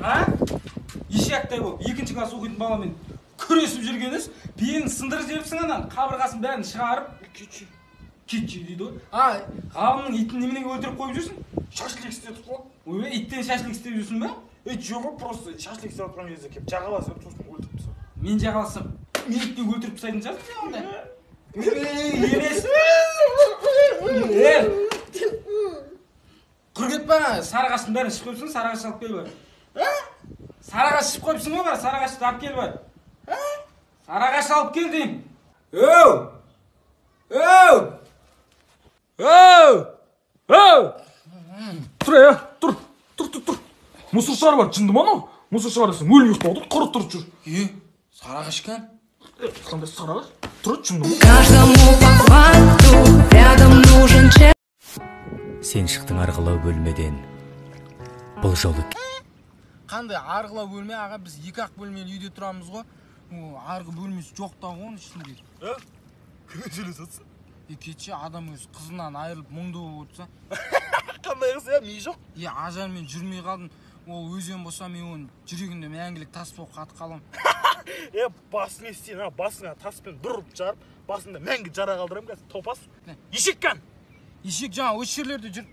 А? Ешектай болып, екінші класс оқитын баламен күресіп жүргеніңіз, белін сындырып жіберіпсің анан, қабырғасын бәрін шығарып. Кетші. Кетші дейді ғой. А, ғалымның итін неменеге өлтіріп қойып жүрсің? Шашлик істедік қой. Ойбай, иттен шашлик істеп жүрсің ба? Ей, жоқ, просто шашлик істеп жатқан кезде келіп жағаласып, сосын өлтіріп тастадым. Мен жағаласам, мен итті өлтіріп тастайтын шығарсың сен онда. Ей, елес. Ей! Құр кетпе ана, сарыағаштың бәрін ішіп қойыпсың, сарыағаш алып кел бар. Сарыағаш ішіп қойыпсың ғой бар, сарыағашты алып кел бар. Сарыағаш алып кел деймін. Өу! Өу! Өу! Өу! Тұр, е, тұр, тұр, тұр, тұр. Мусор шығарып бар, жынды ма анау? Мусор шығарасың, өліп ұйықтап отыр, құры тұр жүр. Е, сарыағаш екен. Е, қандай сарыағаш? Тұр, жынды ма? Каждому по факту рядом нужен человек. Сен шықтың арғылау бөлмеден. Бұл жолы Қандай арғылау бөлме, аға, біз екі ақ бөлмелі үйде тұрамыз ғой. О, арғы бөлмесі жоқ та ғой оның ішінде. Е, кіммен сөйлесіп отырсың? Е, кетші, адам өз қызынан айырылып мұңды болып отырса. Қандай қыз, е, миы жоқ? Е, ажармен жүрмей қалдым. Ол өзен болса, мен оның жүрегінде мәңгілік тас болып қатып қаламын. Е, басыңа сен, а, басыңа таспен бір ұрып жарып, басыңда мәңгі жара қалдырамын қазір, топас. Ешек кән. Ешек жаңа осы жерлерде жүр.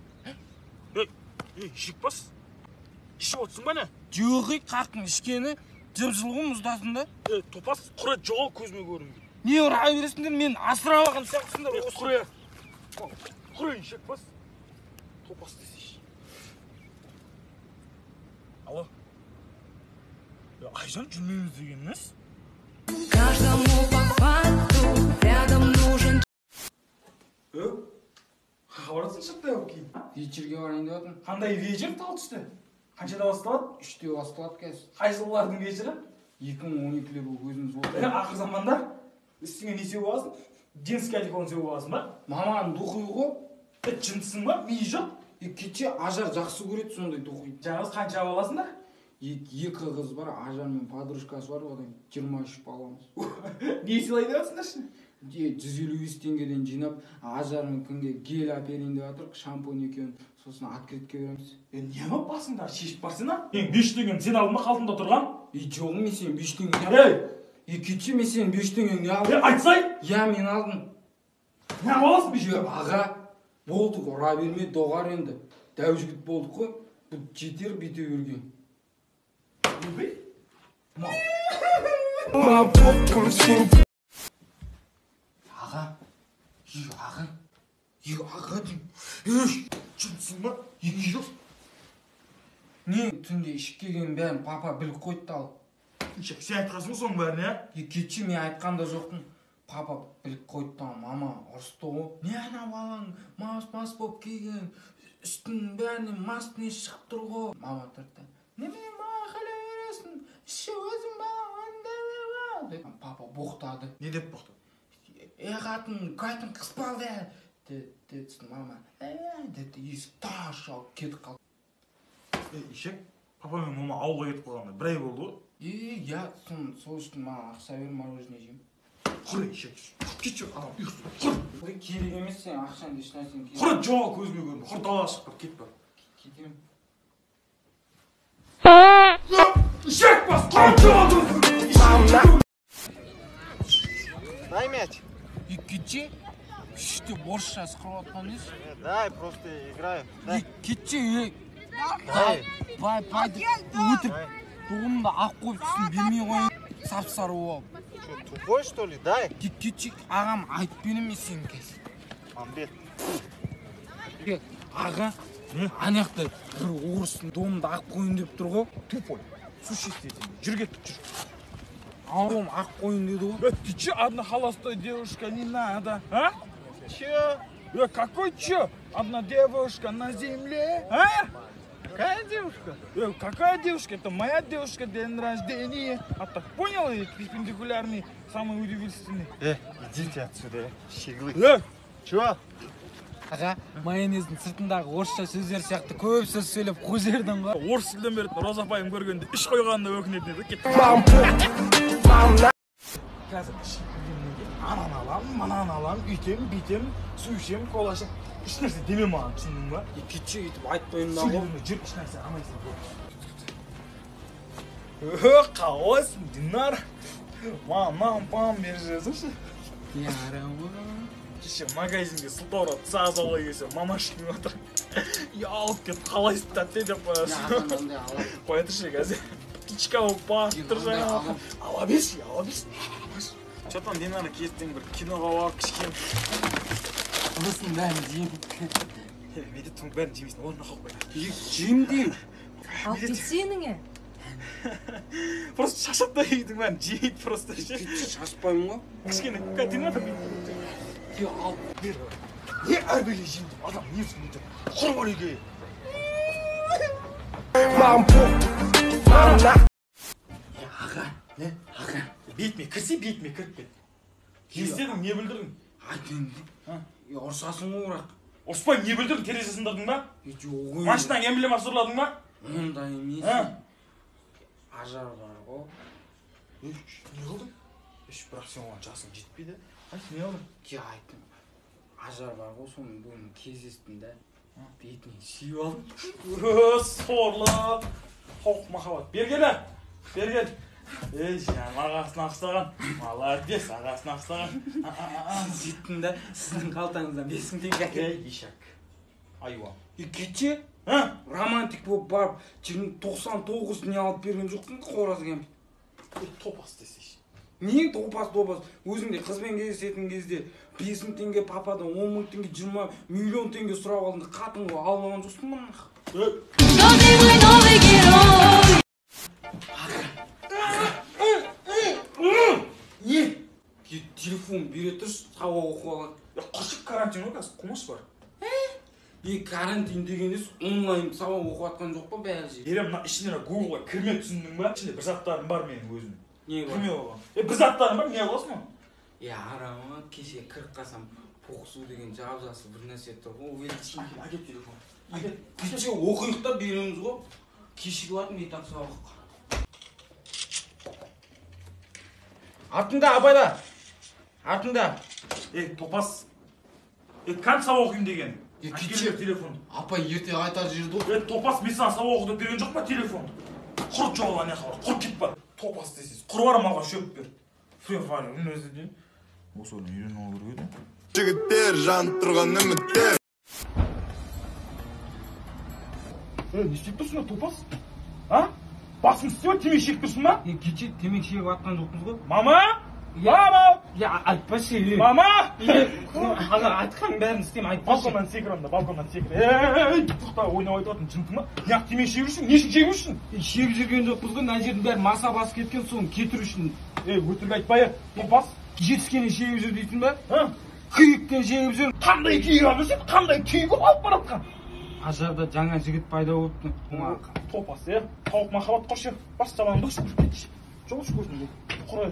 Ей, ей, ешек бас. Ішіп отырсың ба не? Жоқ, ей, қақтың ішкені жып-жылы ғой мұздасында. Е, топас, құр ет жоғал, көзіме көрінбей. Не ұра бересіңдер, мен асырап алған сияқтысыңдар. Е, құр ет. Құр ет, ешек бас. Топас десейші. Алло. Е, Айжан, жүрмейміз деген несі? Каждому по факту рядом нужен Е, хабарсың шықты ау кейін. Вечерге барайын деп жатырмын. Қандай вечер тал түсті? Қаншада басталады? 3-те басталады қазір. Қай жылдардың вечері? 2012-лер болып өзіміз Е, отырмыз. ақыр заманда үстіңе не сеуіп аласың? Женский одеколон сеуіп аласың ба? Маманың духы ғой. Е, жындысың ба? Миы жоқ. Е, кетші, Ажар жақсы көреді сондай духи. Жаңағы қанша аласыңдар? Екі қыз бар, Ажар мен подружкасы бар, одан 23 баламыз. Не сыйлай деп жатсыңдаршы? Е, 155 теңгеден жинап, Ажар мен күнге гель әперейін деп жатырық, шампунь екеуін, сосын открытка береміз. Е, не алып басыңда? Шешіп барсana. Ең 5 теңгені сен алдың ба қалтыңда тұрған? Е, жоқ, мен сенің 5 теңгеңді Ей! Е, кетші, мен сенің 5 теңгеңді алдым. Е, айтсай! Иә, мен алдым. Не аласың 5 Е, теңге? аға, болды, ұра берме, доғар енді. Дәу жігіт болдық қой, бұл жетер бүйте берген. Ойбай. Аға, е, аға, е, аға деймін. Ей, Жындысың ба? Миы жоқ. Не, түнде ішіп келгенін бәрін папа біліп қойды да ал. Ешек, сен айтқансың ғой соның бәрін, ә? Е, кетші, мен айтқан да жоқпын. Папа біліп қойды да, мама ұрысты ғой. Не ана балаң мас-мас болып келген, үстінің бәрінен мас не шығып тұр ғой. Мама тұрды да, немене маған бересің, іші өзің балаң андай деп. Папа боқтады. Не деп боқтады? Е, қатын, қатын қыспалды, деді сосын мама. Е, деді, есік тарс жауып кетіп қалды. Е, ешек, папа мен мама ауылға кетіп қалғанда бір ай болды ғой. Е, я, сол үшін маған ақша бер, мороженое жеймін. Құр, ешек, кетші, анау ұйықтап тұр. Құр. Ой, керек емес сен ақшаңды, еш нәрсең керек. Құр, жоғал, көзіме көрінбе. Құр, далаға шығып бар, кет бар. Кетемін. Ешек бас, құр, жоғал, көзіме көрінбе. Дай мяч. Е, кетші, үш деп орысша сықырып жатқан несі? Дай, просто играю. Е, кетші, е. Дай. Бай, бай деп өтірік доғымды ақ қойып сосын бермей қояйын, сап-сары болып. Что, тупой, что ли? Дай. Е, кетші, ағам айтып беремін мен сені қазір. Мамбет. Е, аға, ана жақта бір орыстың домында ақ қояйын деп тұр ғой. Тупой. Существительный. Жүр, кеттік, жүр. Дом ақ қояйын деді ғой. Э, ты че, одна холостой девушка не надо, а? Че? Э, какой че? Одна девушка на земле, а? Какая девушка? Э, какая девушка? Это моя девушка, день рождения. А так понял, и перпендикулярный, самый удивительный. Э, идите отсюда, щеглы. Э, Чё? Аға, майонездің сыртындағы орысша сөздер сияқты көп сөз сөйлеп қойып жібердің ғой. Орыс тілден беретін Роза апайым көргенде іш қойғанына өкінетін еді. Кеттік. Қазір ішіп келгеннен кейін ананы аламын, мынаны аламын, үйтемін, бүйтемін, су ішемін, кола ішемін. Еш нәрсе деме маған, түсіндің ба? Е, кетші, өйтіп айтпаймын да ғой. Сөйлеме, жүр, еш нәрсе алмайсың. Қалайсың, Динара? Маған пам беріп жіберсеңші. Кеше магазинге сылтаурап саз ала келсе, мамашкин отыр. Ұялып кетіп, қалайсың тәте деп қоясың. Қоя тұршы қазір. Птичка болып басып тұр жаңа. Ала берші, ала берші. Че там, Динара, ертең бір киноға барып кішкене. Осының бәрін жеймін. Медет, соның бәрін жемейсің, орнына қалып қой. Жеймін деймін. Алып кетсеңе. Просто шашады да үйдің бәрін жейді просто. Шашпаймын ғой. Кішкене, Динара, алып бер. Не әрбеле жеймін деп, адам не түсінбейді. Құр бар үйге. Аға, не? Аға. Бетіме кірсе, бетіме кіріп кет. Не істедің, не бүлдірдің? Айтайын. Ұрсасың ғой бірақ. Ұрыспаймын, не бүлдірдің? Терезе сындырдың ба? Жоқ. Машинаң эмблема сұрладың ба? Ондай емес. Ажар бар ғой. Не қылдың? Бірақ сен оған жасың жетпейді. Айт, не қылдың? Айттым. Ажар бар ғой, соның бүгін кездестім да. Бетінен сүйіп алдым. Сорлы. Тауық махаббат. Бер кел, бер кел. Ей, жаным, ағасына ұқсаған. Молодец, ағасына ұқсаған. Сөйттім да, сіздің қалтаңыздан 5000 теңге әкелдім. Ей, ишак. Айуан. Кеше романтик болып барып, 99 не алып берген жоқсың қораз кемпір. Топас десейші. Не топас, топас. Өзің де қызбен кездесетін кезде 5000 теңге пападан 10 мың теңге, 20 миллион теңге сұрап алдың да, қатын ғой, алып алған жоқсың ба? Новый герой. Не? Телефон бере тұршы, сабақ оқып алады. Құршып карантин ғой қазір, қумаш бар. Карантин деген емес, онлайн сабақ оқып жатқан жоқ па бәрі жерде? Берем, мына ішіне Гуглға кірме, түсіндің ба? Ішінде бір заттарым бар менің өзім. Не бар? Кірме оған. Бір заттарым бар, не қыласың оны? Арама, кеше кіріп қалсам, Поқсу деген жап-жасыл бір нәрсе тұр ғой, увеличение. Әкет телефон. Әкет. Кеше оқиық та береміз ғой. Кешігіп жатырмын, ертең сабаққа. Артында, абайла. Артында. Топас. Кәм сабақ оқимын деген. Кеше телефон. Апай ерте қайтарып жіберді ғой. Топас, мен саған сабақ оқы деп берген жоқ па телефонды? Құр жоғал ана жаққа бар, құр кет бар. Топас десеңіз, құр бар маған шөп бер. Фри Файр, өзі де. Осы ойын үйреніп алу керек еді. Жігіттер, жанып тұрған үміттер. Не істеп тұрсың, топас? А? Басың істеп, темекі шегіп тұрсың ба? Кеше темекі шегіп жатқан жоқпыз ғой. Мама! Мама! Айтпашы. Мама! Аға, айтқан бәрін істеймін, айтпашы. Балконнан секір анда, балконнан секір. Ей, тоқта, ойнап айтып жатырмын, жынды ма? Неғып темекі шегіп жүрсің? Не үшін шегіп жүрсің? Шегіп жүрген жоқпыз ғой, мына жердің бәрі маса басып кеткен, соны кетіру үшін. Өтірік айтпай, топас. Жетіскеннен шегіп жүр дейсің ба? Күйіктен шегіп жүр. Қандай күйік алып жүрсің? Қандай күйік алып бара жатқан? Ажарда жаңа жігіт пайда болыпты. Топас, тауық махаббат қош, бас табаныңды қыш, жоғалшы көзіңді. Құр,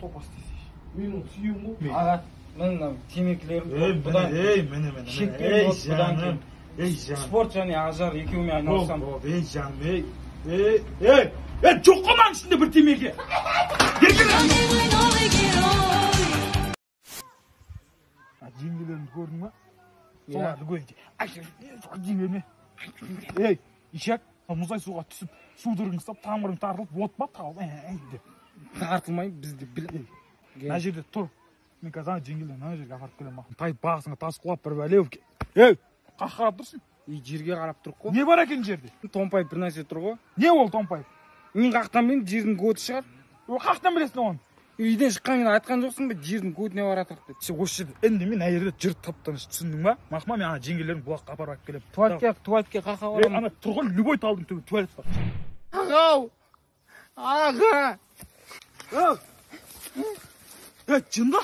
топас десейші. Мен оны сүйемін ғой. Аға, міне темекілерім бұдан. Міне, міне. Шекпен болды бұдан кейін. Ей, жаным. Спорт және ажар екеуімен айналысамын. Болды, ей, жаным, ей. Ей, ей, жоқ қой мынаның ішінде бір темекі. Жеңгелерімді көрдің ба? Соларды көрейін. Жеңгелерме. Ей, ишак, мұздай суға түсіп, судырың ұстап, тамырың тартылып, от па талып, деп. Тартылмай, бізді біл. Мына жерде тұр. Мен қазір ана жеңгелерді ана жерге апарып келемін. Тайып бағасыңа тас құлап бір бәле болып. Ей, қақ қарап тұрсың? Жерге қарап тұр қой. Не бар екен жерде? Томпайып бір нәрсе тұр ғой. Не ол томпайып? Мен қақтан білемін, жердің көті шығар. Қақтан білесің оны? Үйден шыққан кейін айтқан жоқсың ба, жердің көтіне баратырық деп. Сен осы жерде үндемей, мына жерде жер тып-тыныш, түсіндің ба? Мақма, мен ана жеңгелерімді бұлаққа апарып алып келемін. Туалетке қақа барамын. Ана тұр ғой, любой талдың түбі туалет бар. Ағау! Аға! Жынды?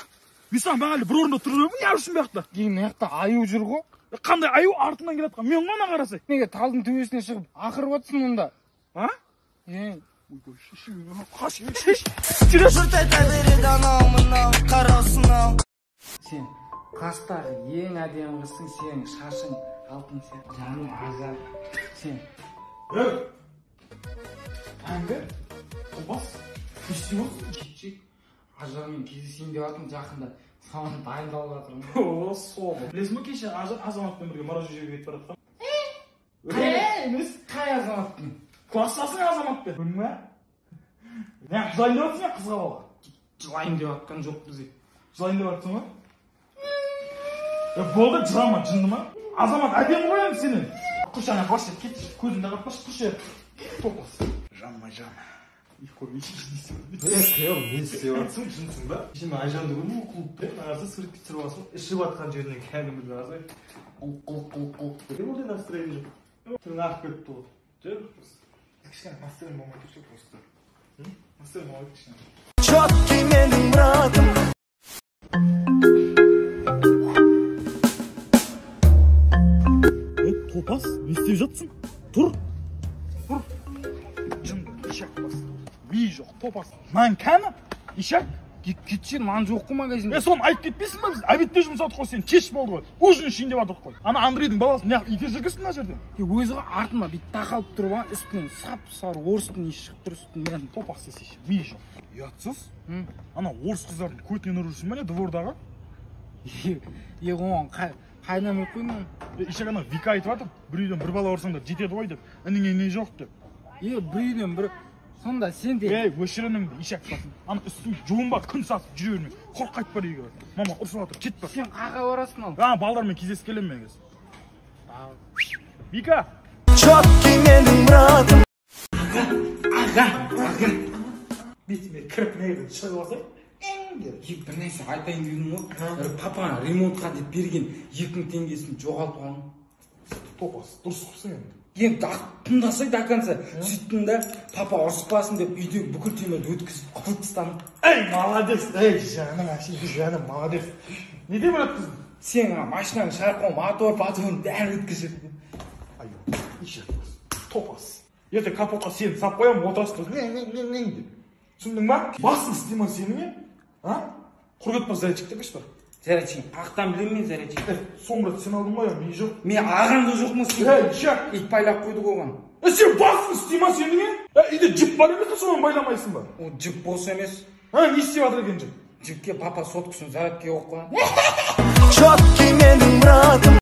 Мен саған бағана бір орында тұрып едім, не үшін бұл жақта? Мына жақта аю жүр ғой. Қандай аю артынан келе жатқан? Мен ғой ана қарасай. Неге талдың төбесіне шығып ақырып отырсың онда? А? Қаш, Жұрт айта береді анау мынау қараусың-ау. Сен қастағы ең әдемі қызсың, сенің шашың алтын сияқты, жаның ажар. Сен. Әңгі, топас, не істеп отырсың? Кешек ажармен кездесейін деп жатырмын жақында. Соған дайындалып жатырмын. О, сол. Білесің бе, кеше Ажар Азаматпен бірге мороженое жеуге кетіп бара жатқан. Емес, қай Азаматпен? Класстасың Азаматпен. Көрдің бе? Неғып жылайын деп жатсың, қызға бала? Жылайын деп жатқан жоқпыз. Жылайын деп жатсың ба? Болды, жылама, жынды ма? Азамат әдемі ғой енді сенен. Құш ана қошы, кетші, көзіңді қақпашы, құш топас. Жанма, жан. Е, қиял, не істеп жатсың, жынсың ба? Кеше мен Айжанды көрдім ғой клубта. Қараса суретке түсіріп аласың, ішіп жатқан жерінен кәдімгі қарасай. Құлқ, құлқ, құлқ, құлқ. Не болды, настроение жоқ? Түрің ағып кетті ғой. Жоқ, кішкене настроение болмай тұр ше просто. Настроение болмай тұр кішкене. Четкий менің братым. Е, топас, не істеп жатсың? Тұр. Тұр. Жынды, ишак бас. Ми жоқ, топас. Нан кәні? Ишак? Кетші, нан жоқ қой магазинде. Е, соны айтып кетпейсің ба? Біз обедте жұмсадық қой сен, кеш болды ғой. Ужин ішейін деп жатырық қой. Ана Андрейдің баласы неғып итеріп жүргізсің мына жерден? Өзі артыма бүйтіп тақалып тұр ба, үстінен сап-сары орыстың иісі шығып тұр үстінен бәрін. Топас десейші, ми жоқ. Ұятсыз. Ана орыс қыздардың көтінен ұрып жүрсің ба не двордағы? Е, оған қайдан біліп қойдың? Ишак, ана Вика айтып жатыр, бір үйден бір бала ұрсаңдар жетеді ғой деп. Ініңе не жоқ деп. Е, бір үйден бір. Сонда сен де. Ей, өшір ініңді, ишак басын. Ана үстің жуынба, күн сасып жүре берме. Құр қайтып бар үйге бар. Мама ұрсып жатыр, кет бар. Сен қаға барасың ал. А, балдармен кездесіп келемін мен қазір. Вика. Четкий менің братым. Аға, аға. Бетіме кіріп неге шығып алсай? Бір нәрсе айтайын дедім ғой. Папаң ремонтқа деп берген 2000 теңгесін жоғалтып алған. Топас, дұрыс қылыпсың енді. Енді тыңдасай до конца. Сөйттім да, папа ұрыспасын деп үйдегі бүкіл темірді өткізіп құтылып тастадым. Ей, молодец, ей, жаным, әшейін жаным, молодец. Не деп өткіздің? Сен машинаны шығарып қойған мотор, патрон бәрін өткізіп. Ай, ишак, топас. Ертең капотқа сені сап қоямын, отырасың, не, не, не, не деп. Түсіндің ба? Басың істей ма сенің, е? А? Құр кетпе, зарядчик деп бар. Зарядчик, қақтан білемін мен зарядчик. Соңғы рет сен алдың ғой, ми жоқ. Мен ағам да жоқ мыс. Ей, ишак. Ит байлап қойдық оған. Сен басың істей ма сенің, е? Үйде жіп бар емес пе, сонымен байламайсың ба? Ол жіп бос емес. А, не істеп жатыр екен жіп? Жіпке папа соткасын зарядке қойып қойған. Четкий менің братым.